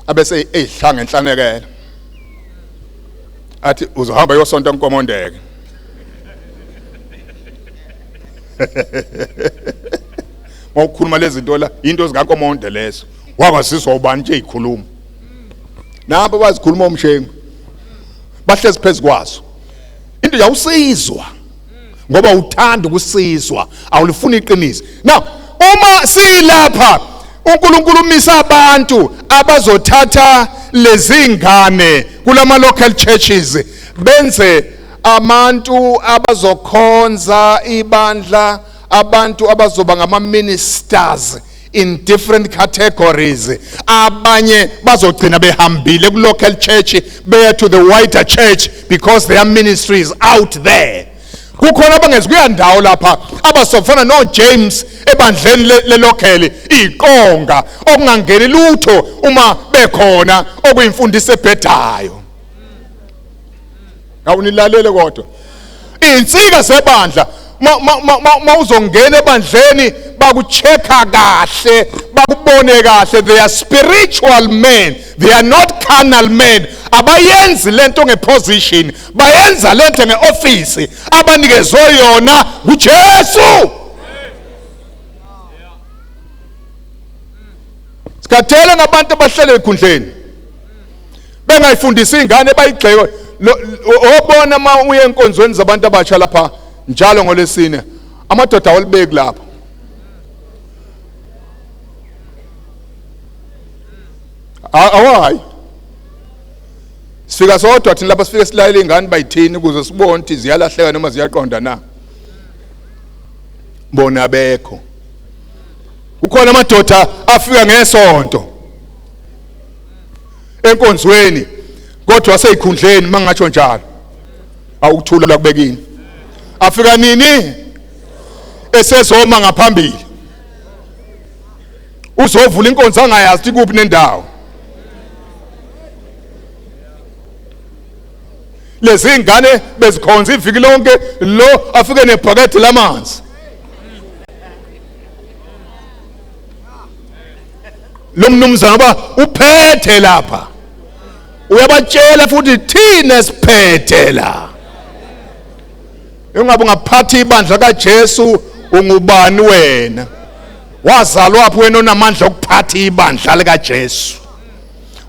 abese eyihlanga enhlanekela, athi uzohamba yosonta nkomondeke. Mawukhuluma lezi zinto la, into zikaNkomonde lezo, wakwaziswa ubani nje ikhuluma nabo bazikhuluma umshengu, bahlezi phezukwazo into yawusizwa ngoba uthanda ukusizwa, awulifuni iqiniso. Now uma silapha, uNkulunkulu umisa abantu abazothatha lezi ngane kulama local churches, benze abantu abazokhonza ibandla, abantu abazoba ngama ministers in different categories. Abanye bazogcina behambile ku local church beya to the wider church because their ministry is out there. Kukhona abangezi kuya ndawo lapha, abasofana no James ebandleni le local, iqonga okungangeni lutho uma bekhona, okuyimfundiso ebhedayo. Awunilalele kodwa insika zebandla, ma uzongena ebandleni. Bakuchecka kahle, bakubone kahle. They are spiritual men, they are not carnal men. Abayenzi lento ngeposition, bayenza lento ngeoffice abanikezwe yona nguJesu. Sikhathele ngabantu abahlele ekhundleni bengayifundisi ingane, bayigxeke. Obona uma uye enkonzweni zabantu abasha lapha njalo ngolesine, amadoda awalibeki lapho. Awayi, sifika sodwa thina lapha, sifike silayele ingane bayithini ukuze sibone ukuthi ziyalahleka noma ziyaqonda na. Bona bekho, kukhona amadoda afika ngesonto enkonzweni kodwa aseyikhundleni, mangatsho njalo, awukuthula kubekini. Afika nini? Esezoma ngaphambili, uzovula inkonzo angayazi ukuthi kuphi nendawo. Lezi ingane bezikhonza iviki lonke, lo afike nebhakede lamanzi. Lo mnumzana uba uphethe lapha, uyabatshela futhi thina siphethe la. Ungabe ungaphatha ibandla kaJesu, ungubani wena? Wazalwa phi wena onamandla okuphatha ibandla likaJesu?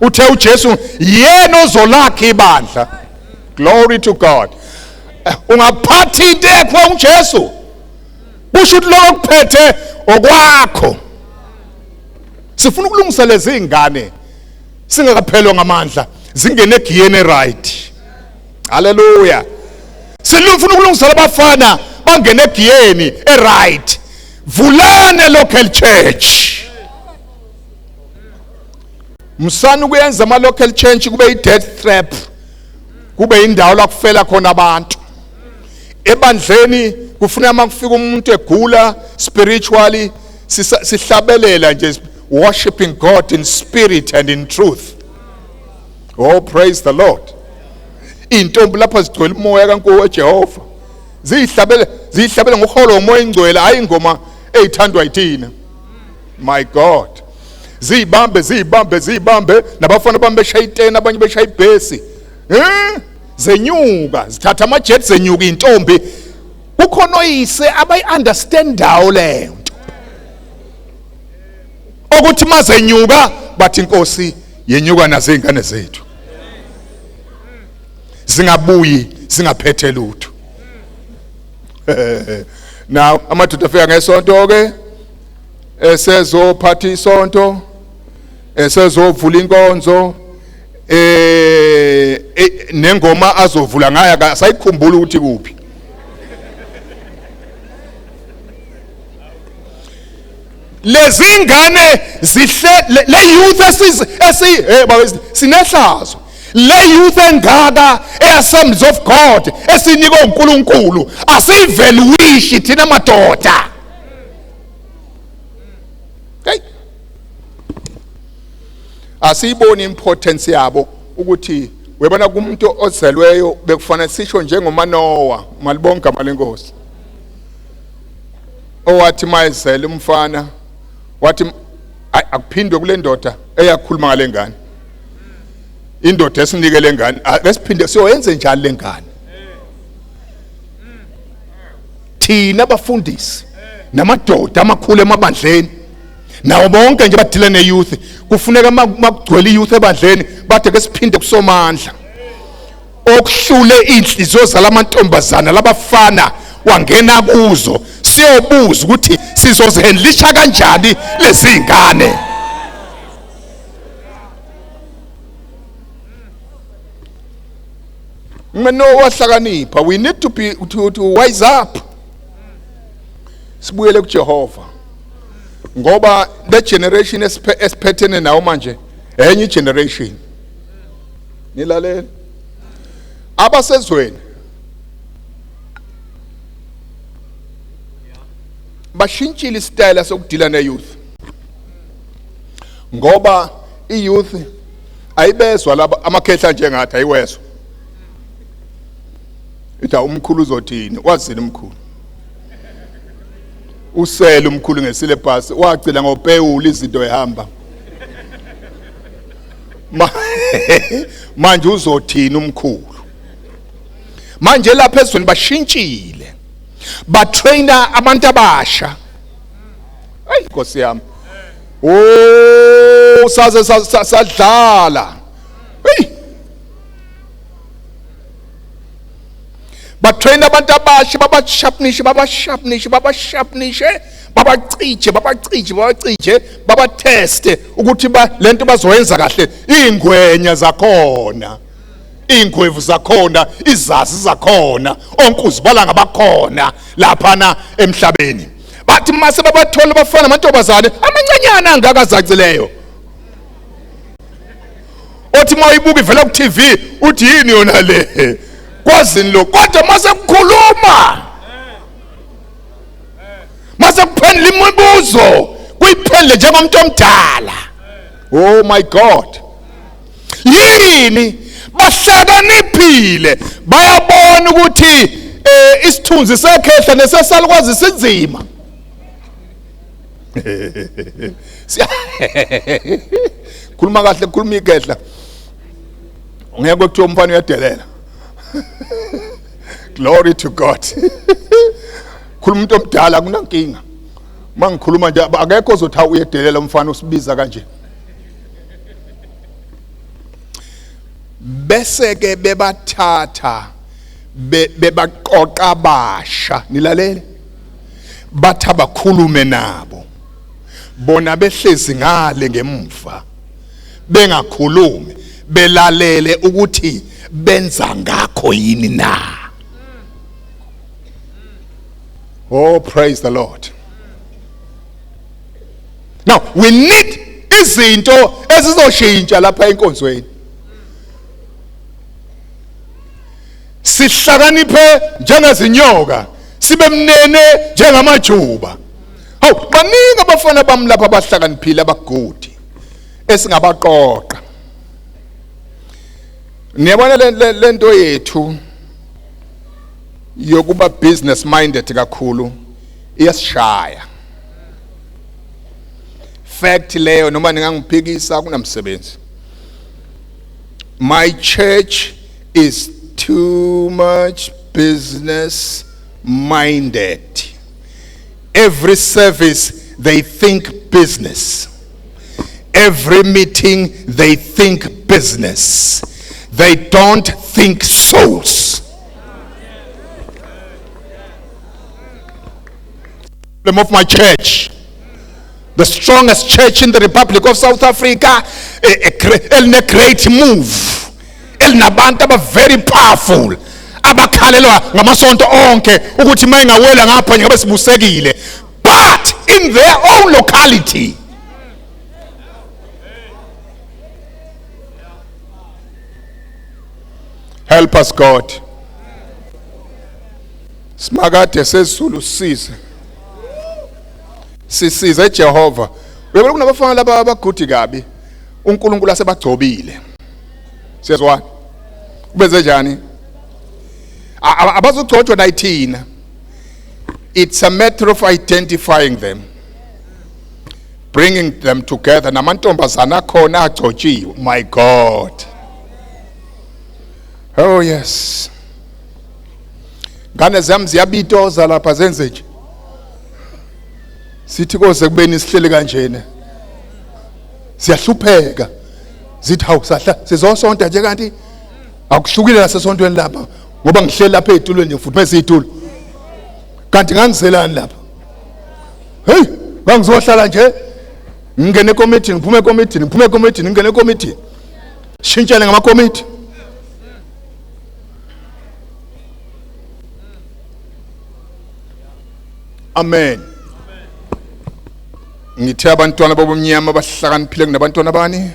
Uthe uJesu yena ozolakha ibandla. Glory to God. Ungaphatha into ekho uJesu, kusho ukuthi lokho kuphethe okwakho. Sifuna ukulungisa lezi ingane singakaphelwa ngamandla, zingene egiyeni right. Haleluya. Silufuna ukulungisa labafana bangene egiyeni eright. Vulane local church. Msana ukuyenza ama local church kube i death trap, kube indawo la kufela khona abantu. Ebandleni kufuna uma kufika umuntu egula spiritually, sihlabelela nje, worshiping God in spirit and in truth. Oh, praise the Lord. Intombi lapha zigcwele umoya kaNkulunkulu Jehova, ziyihlabele, ziyihlabele ngoholo womoya ingcwele, hayi ingoma ezithandwa yithina. My God, ziyibambe, ziyibambe, ziyibambe, nabafana bami beshaya itena, abanye beshaya ibhesi, zenyuka, zithatha ama jet, zenyuka intombi. Kukhona oyise abayi-understandayo le nto, ukuthi mazenyuka bathi inkosi yenyuka nazo izingane zethu, zingabuyi singaphethe lutho. Now amadoda afika ngesonto ke, esezophatha isonto, esezovula inkonzo, nengoma azovula ngayo akasayikhumbula ukuthi kuphi. Lezi ngane zihle, le youth esi baba, sinehlazo. Le youth engaka eAssemblies of God esinikwe uNkulunkulu, asiyivaluishi thina madoda. Hey, asiyiboni importance yabo ukuthi webona kumuntu ozelweyo bekufanele sisho njengoManowa, malibonga igama lenkosi, owathi mayezele umfana wathi akuphindwe kule ndoda eyakhuluma ngale ngane, indoda esinike le ngane, ake siphinde siyoyenze njani le ngane. Thina abafundisi namadoda amakhulu emabandleni nawo bonke nje badila ne-youth, kufuneka makugcwele i-youth ebandleni bade ke siphinde kusomandla okuhlule inhliziyo zalamantombazana labafana wangena kuzo, siyobuza ukuthi sizozihandlisha kanjani lezi ngane. Mina wahlakanipha, we need to be to wise up, sibuyele kuJehova, ngoba le generation esiphethene nawo manje enye generation. Nilalela abasezweni bashintshile isitayela sokudila ne-youth, ngoba i-youth ayibezwa laba amakhehla njengathi, ayiwezwa. Ithi umkhulu uzothini? Wazini umkhulu? Usele umkhulu ngesyllabus wagcina ngopewula izinto ehamba. Manje uzothini umkhulu? Manje lapha ezweni bashintshile. Batrainer abantu abasha. Ayi Nkosi yami. Oh saze sadlala. Hey. Batrain abantu abasha babasharpnishe babasharpnishe babasharpnishe babacije babacije babacije babateste ukuthi ba lento bazoyenza kahle ingwenya zakhona ingwevu zakhona izazi zakhona onkuzibala ngabakhona laphana emhlabeni bathi mase babathola bafana amantombazane amancanyana angaka zacileyo othi uma uyibuka ivela ku TV uthi yini yona le kwazini lo kodwa mase kukhuluma mase kuphendula imibuzo kuyiphendule njengomuntu omdala. Oh my God, yini bahlakaniphile, bayabona ukuthi isithunzi sekhehla nesesalukwazi sinzima. Khuluma kahle, khuluma igedla, ngeke kuthiwa umfana uyadelela. Glory to God. Khuluma umuntu omdala kunankinga. Mangikhuluma nje akekho ozothi uyedelela umfana usibiza kanje. Bese ke bebathatha bebaqoqa abasha, nilalele, bathi abakhulume nabo, bona behlezi ngale ngemva bengakhulumi, belalele ukuthi benza ngakho yini na. Oh, praise the Lord. Now we need izinto ezizoshintsha lapha enkonzweni. Sihlakaniphe njengezinyoka, sibe mnene njengamajuba. Hawu, baningi abafana bami lapha abahlakaniphile abagudi esingabaqoqa. Niyabona lento yethu yokuba business minded kakhulu iyasishaya. Fact leyo, noma ningangiphikisa kunamsebenzi. My church is too much business minded. Every service they think business. Every meeting they think business. They don't think souls. Problem of my church, the strongest church in the Republic of South Africa, eline great move, elinabantu aba very powerful, abakhalelwa ngamasonto onke ukuthi mayingawela ngapha ngabe sibusekile, but in their own locality help us God. Simakade sezulu sisize, sisize Jehova. Uyabona kunabafana laba abagudi kabi, uNkulunkulu asebagcobile. Siyazwana ubenze njani? Abazogcotshwa nayithina. It's a matter of identifying them, bringing them together. Namantombazana akhona agcotshiwe. My God, oh yes, ngane zami ziyabitoza lapha zenze nje, sithi koze kubeni sihlele kanjena siyahlupheka, zithi hawu sahla sizosonta nje kanti akuhlukile nasesontweni lapha, ngoba ngihleli lapha ezitulweni nje ngifudumeza izitulo, kanti ngangizelani lapha? Hey, ngangizohlala nje ngingene ekomithini, ngiphume ekomithini, ngiphume ekomithini, ngingene ekomithini, shintshane ngamakomiti. Amen. Ngithe abantwana bobumnyama bahlakaniphile kunabantwana bani,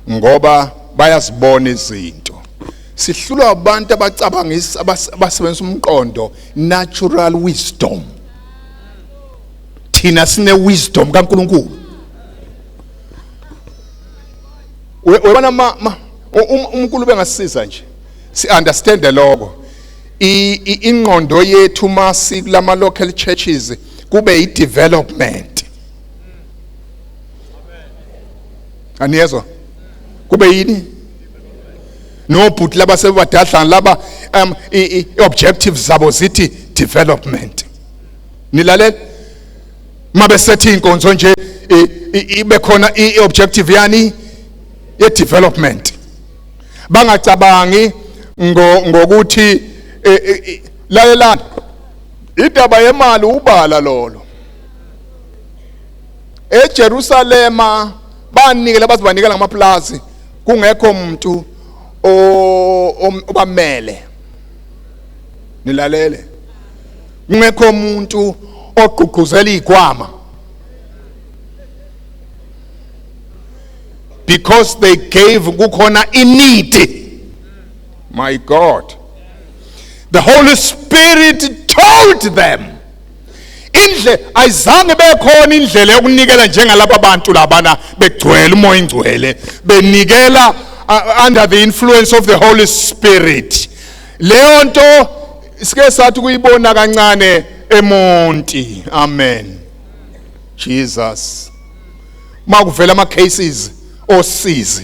ngoba bayazibona izinto. Sihlulwa abantu abacabangisa, abasebenzisa umqondo, natural wisdom. Thina sine wisdom kaNkuluNkulu. Uyabona ma uNkulunkulu bengasiza nje si understand lokho, ingqondo yethu masi kulama local churches. Kube i development. Aniyezwa? Kube yini? Nobhuti laba sebadadlana laba i-objectives zabo zithi development. Nilalela? Mabesethe inkonzo nje ibe khona i-objective yani ye development. Bangacabangi ngokuthi lalelani, indaba yemali ubala lolo. EJerusalema banikela, bathi banikela ngamaplazi kungekho umuntu obamele. Nilalele, kungekho umuntu ogqugquzela izikwama, because they gave kukhona i-need. My God, the Holy Spirit told them indle ayizange bekhona indlela yokunikela njengalaba bantu labana begcwele uMoya Ingcwele, benikela under the influence of the Holy Spirit. Leyo nto sike sathi kuyibona kancane eMonti. Amen, Jesus. Makuvela ama cases osizi.